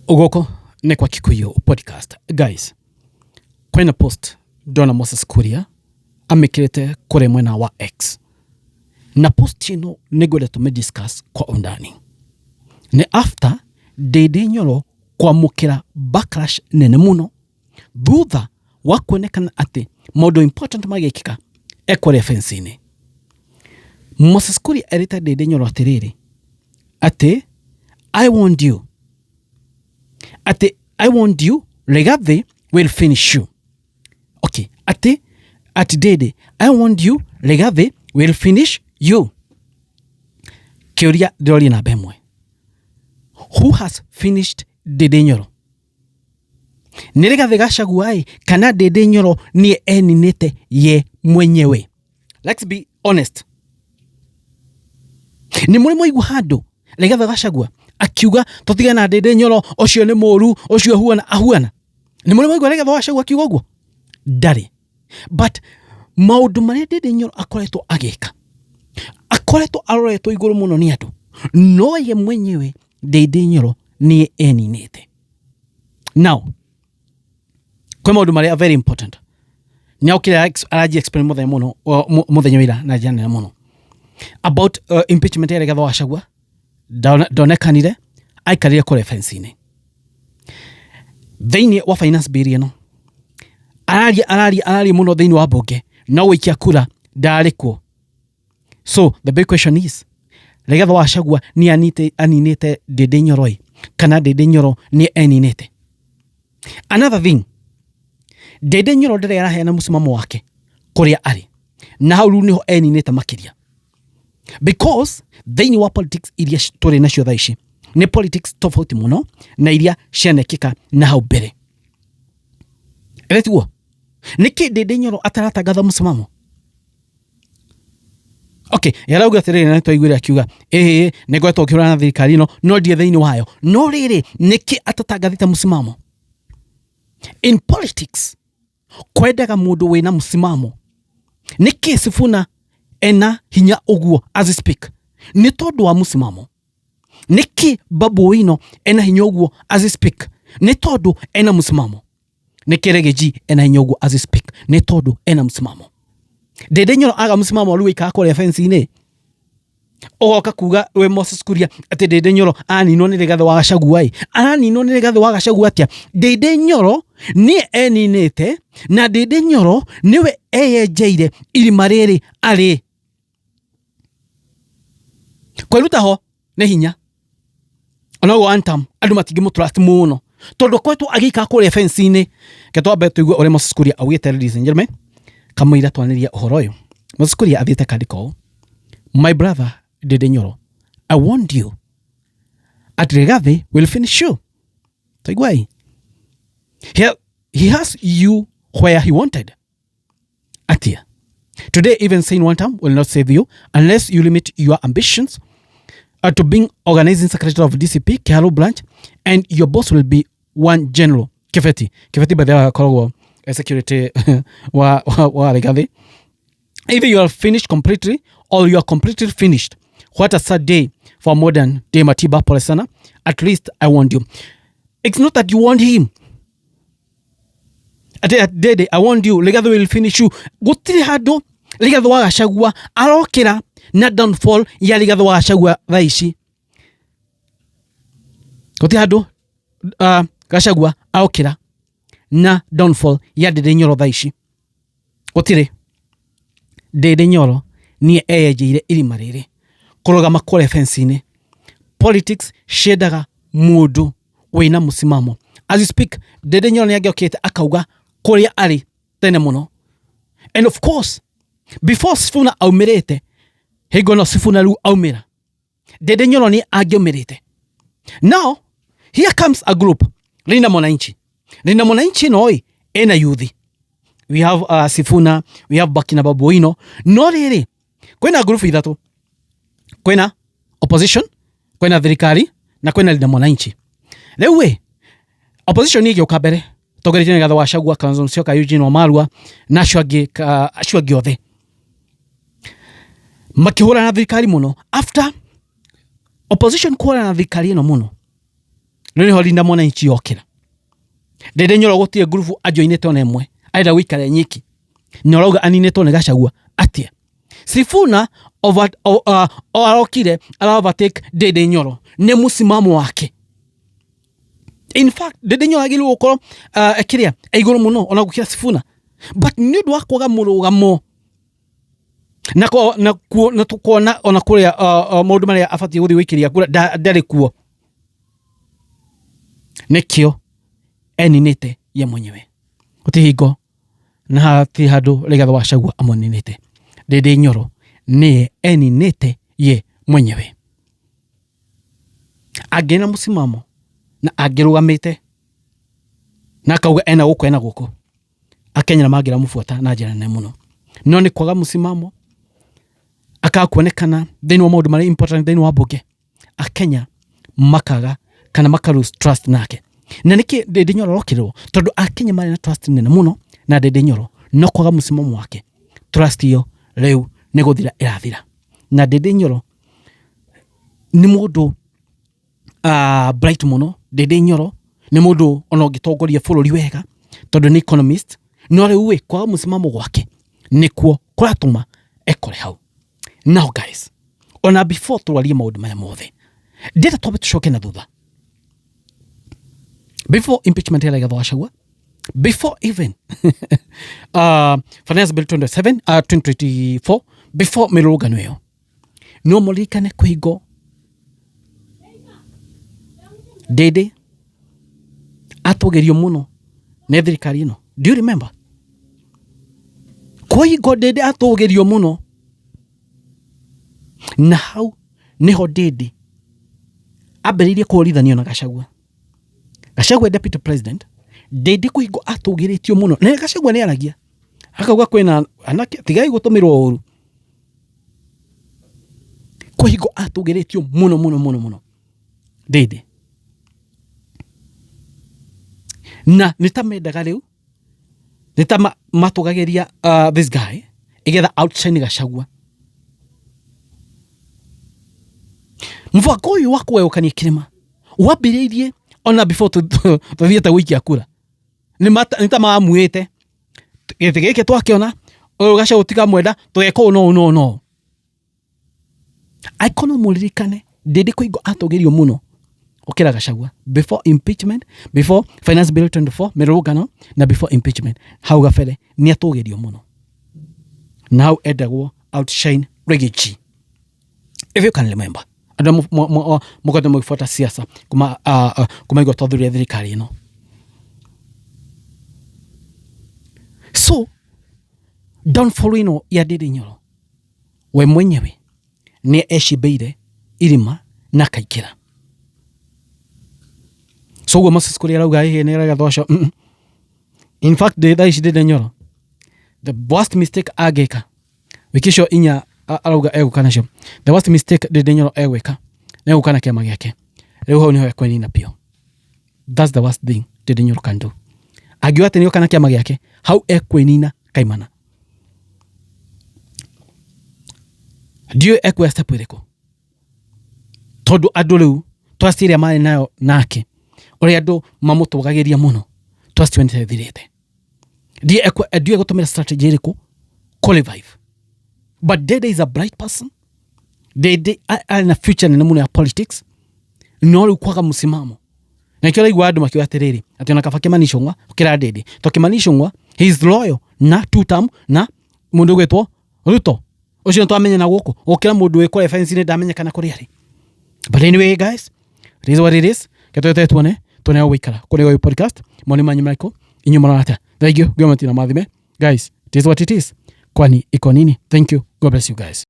Gũkũ nĩ kwa Kikuyu Podcast. Guys, kwĩna post ndona Moses Kuria amĩkĩrĩte kũrĩ mwena wa X, na post ĩno nĩ ngwenda tũmĩ discuss kwa undani. Nĩ after Ndĩndĩ Nyoro kwamũkĩra backlash nene mũno thutha wa kuonekana atĩ maũndũ important magĩkĩka ekũrĩa fence-inĩ. Moses Kuria erĩte Ndĩndĩ Nyoro atĩrĩrĩ, atĩ I warned you, atĩ I warned you, Rigathi will finish you. Okay, atĩ atĩ Ndĩndĩ, I warned you, Rigathi will finish you. Kĩũria ndĩroria namba ĩmwe, who has finished Ndĩndĩ Nyoro? Nĩ Rigathi Gachagua ĩ kana Ndĩndĩ Nyoro nĩye eninĩte ye mwenyewe? Let's be honest. Nĩ mũrĩ mwaigua handũ Rigathi Gachagua akiuga tũtige na Ndĩndĩ Nyoro, ũcio nĩ mũru, ũcio ahuana ahuana? Nĩ mũrĩ mwaigua Rigathi Gachagua akiuga ũguo? Ndarĩ. But maũndũ marĩa Ndĩndĩ Nyoro akoretwo agĩka, akoretwo aroretwo igũrũ mũno nĩ andũ, no ye mwenyewe Ndĩndĩ Nyoro nĩye eninĩte. Now, kwĩ maũndũ marĩa very important nĩ okire aranji explain mũthenya mũno mũthenya wa ira na njĩra nene mũno about impeachment ya Rigathi wa Gachagua. Ndonekanire aikarire kũrĩa fence-inĩ thĩinĩ wa finance bill ĩno, araria araria araria mũno thĩinĩ wa mbunge, no gũikia kura ndarĩ kuo. So the big question is, Rigathi wa Gachagua nĩ aninĩte Ndĩndĩ Nyoro ĩ kana Ndĩndĩ Nyoro nĩ eninĩte? Another thing, Ndĩndĩ Nyoro ndĩrĩ araheana mũsimamo wake kũrĩa arĩ, na hau rĩu nĩho eninĩte makĩria, because thĩinĩ wa politics iria tũrĩ nacio thaa ici nĩ politics tofauti mũno na iria cianekĩka na hau mbere. Ĩrĩ tiguo? Nĩkĩ Ndĩndĩ Nyoro ataratangatha mũsimamo? Okay, yarauga atĩrĩrĩ, na nĩtwaiguire akiuga ĩĩ nĩ ngoretwo ngĩhũrana na thirikari ĩno no ndirĩ thĩinĩ wayo, no rĩrĩ, nĩkĩ atatangathĩte mũsimamo? In politics kwendaga mũndũ wĩna mũsimamo. Nĩkĩ Sifuna ena hinya ũguo as we speak? Nĩ tondũ wa mũsimamo. Nĩkĩ Babu Owino ena hinya ũguo as we speak? Nĩ tondũ ena mũsimamo. Nĩkĩ Riggy G ena hinya ũguo as we speak? Nĩ tondũ ena mũsimamo. Ndĩndĩ Nyoro aga mũsimamo rĩu aikara kũrĩa fence-inĩ, ũgoka kuga we Moses Kuria atĩ Ndĩndĩ Nyoro aninwo nĩ Rigathĩ wa Gachagua ĩ. Araninwo nĩ Rigathĩ wa Gachagua atĩa? Ndĩndĩ Nyoro nĩ eninĩte, na Ndĩndĩ Nyoro nĩwe eyenjeire irima rĩrĩ arĩ. Kwĩruta ho nĩ hinya. Onoguo one term andũ matingĩmũ trust mũno tondũ akoretwo agĩikara kũrĩa fence-inĩ. Reke twambe tũigue ũrĩa Moses Kuria augĩte, ladies and gentlemen, kamũira twanĩria ũhoro ũyũ. Moses Kuria athiĩte akandĩka ũũ: "My brother Ndĩndĩ Nyoro, I warned you at Rigathi will finish you." Taiguai. He has you where he wanted. Atia. Today, even saying one term will not save you unless you limit your ambitions to being organizing secretary of DCP, Kiharu branch, and your boss will be one general, Kibeti. Kibeti, by the way, akoragwo security wa Rigathi. Either you are finished completely or you are completely finished. What a sad day for modern day Matiba. Pole sana. At least I warned you. It's not that you warned him. Ati Dede, I warned you, Rigathi will finish you. Gũtirĩ handũ Rigathi wa Gachagua arokĩra na downfall ya Rigathi wa Gachagua thaa ici. Gũtirĩ handũ Gachagua arokĩra na downfall ya Ndĩndĩ Nyoro thaa ici. Gũtirĩ. Ndĩndĩ Nyoro nĩye eyenjeire irima rĩrĩ kũrũgama kũrĩa fence-inĩ. Politics ciendaga mũndũ wĩna mũsimamo. As you speak, Ndĩndĩ Nyoro nĩ angĩokĩte akauga kũrĩa arĩ tene mũno. And of course, before Sifuna aumĩrĩte, hingo ĩno Sifuna rĩu aumĩra, Ndĩndĩ Nyoro nĩ angĩaumĩrĩte. Now, here comes a group, Linda Mwananchi. Linda Mwananchi ĩno ĩ, ĩna youth. We have Sifuna, we have Bakina Babu Owino. No rĩrĩ, kwĩna group ithatũ. Kwĩna opposition, kwĩna thirikari, na kwĩna Linda Mwananchi. Rĩu ĩ, opposition ĩgĩũka mbere, tongoretio nĩ Rigathĩ wa Gachagua, Kalonzo Musyoka, Eugene Wamalwa na acio angĩ, acio angĩ othe. Makĩhũrana na thirikari mũno. After opposition kũhũrana na thirikari ĩno mũno, Rĩu nĩho Linda Mwananchi yokĩra. Ndindi Nyoro gũtirĩ ngurubu anjoinĩte ona ĩmwe, arenda gũikara e nyiki, na ũrauga aninĩtwo nĩ Gachagua atĩa? Sifuna arokire ara overtake Ndindi Nyoro nĩ mũsimamo wake. In fact, Ndindi Nyoro agĩrĩirwo gũkorwo kĩrĩa e igũrũ mũno ona gũkĩra Sifuna, but nĩ ũndũ wa kwaga mũrũgamo na na tukuona ona kũrĩa maũndũ marĩa abatiĩ gũthiĩ gũikĩria kura ndarĩ kuo, nĩkĩo eninĩte ye mwenyewe. Gũtirĩ hingo na hatirĩ handũ Rigathĩ wa Gachagua amũninĩte. Ndindi Nyoro nĩye eninĩte ye mwenyewe. Angĩ na mũsimamo na angĩrũgamĩte na akauga ena gũkũ ena gũkũ, Akenya nĩ mangĩramũbuata na njĩra nene mũno, no nĩ kwaga mũsimamo, akaga kuonekana thĩinĩ wa maũndũ marĩa important thĩinĩ wa mbunge, Akenya makaga kana maka lose trust nake. Na nĩkĩ Ndindi Nyoro arokĩrĩrwo? Tondũ Akenya marĩ na trust nene mũno na Ndindi Nyoro, no kwaga mũsimamo wake, trust ĩyo rĩu nĩ gũthira ĩrathira. Na Ndindi Nyoro nĩ mũndũ bright mũno. Ndindi Nyoro nĩ mũndũ ona ũngĩtongoria bũrũri wega tondũ nĩ economist, no rĩu ĩ kwaga mũsimamo gwake nĩkuo kũratũma ekore hau. Now guys, ona before twarie maũndũ maya mothe, ndĩrenda twambe tũcoke na thutha before impeachment ya Rigathi wa Gachagua, before even Finance Bill 27 2024, before mĩrũrũngano ĩyo. No mũririkane kũhingo Ndindi atũgĩrio mũno nĩ thirikari ĩno. Do you remember kũhingo Ndindi atũgĩrio mũno? Na hau niho Ndindi ambĩrĩirie kũũrithanio na Gachagua. Gachagua deputy president, Ndindi kũhingo atũgĩrĩtio mũno na Gachagua nĩ aragia akauga kwĩna anake tigai gũtũmĩrwo ũru. Kũhingo atũgĩrĩtio mũno mũno mũno mũno Ndindi, na nĩ ta mendaga rĩu nĩ ta matũgagĩria this guy igetha outshine Gachagua. Mũbango ũyũ wa kũgayũkania kĩrĩma wambĩrĩirie ona before tũthiĩte gũikia kura. Nĩ ta mamuĩte gĩtĩ gĩkĩ twakĩona ũyũ Gachagua tigamwenda, tũgeka ũũ no no no. Angĩkorwo no mũririkane, Ndindi kũingwo atũgĩrio mũno gũkĩra Gachagua before impeachment, before Finance Bill 24 mĩrũrũngano na before impeachment. Hau gabere nĩ atũgĩrio mũno na hau endagwo outshine Riggy G, if you can remember. Andũ mũkoretwo mũgĩbuata siasa kuma igua twathurire thirikari ĩno. So downfall ĩno ya Ndindi Nyoro, we mwenyewe nĩ ecimbeire irima na akaingĩra. So ũguo Moses Kuria arauga ĩhĩ nĩ Rigathi ũcio. In fact, thaa ici Ndindi Nyoro, the worst mistake angĩka wiki icio 4 arauga egũka nacio, the worst mistake Ndindi Nyoro egwĩka nĩ egũka na kĩama gĩake. Rĩu hau nĩho ekwenina biũ. That's the worst thing Ndindi Nyoro can do. Angiuga atĩ nĩoka na kĩama gĩake, hau ekwĩnina kaimana. Ndiũĩ ekuoya step ĩrĩkũ, tondũ andũ rĩu trust ĩrĩa marĩ nayo nake, ũrĩa andũ mamũtũgagĩria mũno, trust ĩyo nĩ ĩthirĩte. Ndiũĩ egũtũmĩra strategy ĩrĩkũ kũ revive, but Ndindi is a bright person. Ndindi arĩ na future nene mũno ya politics, no rĩu kwaga mũsimamo. Na nĩkĩo ũraigua andũ makiuga atĩrĩrĩ, atĩ ona kaba Kimani Ichung'wa gũkĩra Ndindi, to Kimani Ichung'wa he is loyal na two term na mũndũ ũgwĩtwo Ruto ũcio nĩtwamenya na gũkũ gũkĩra mũndũ wĩ kũrĩa fence-inĩ ndamenyekana kũrĩa arĩ. But anyway guys, it is what it is. Ke tuone tuone gũikara kũrĩ ũyũ podcast. Moni manyu marĩkũ? Inyuĩ mũrona atĩa? Thank you. Ngai matina mathime. Guys, it is what it is. Kwani iko nini? Thank you. God bless you guys.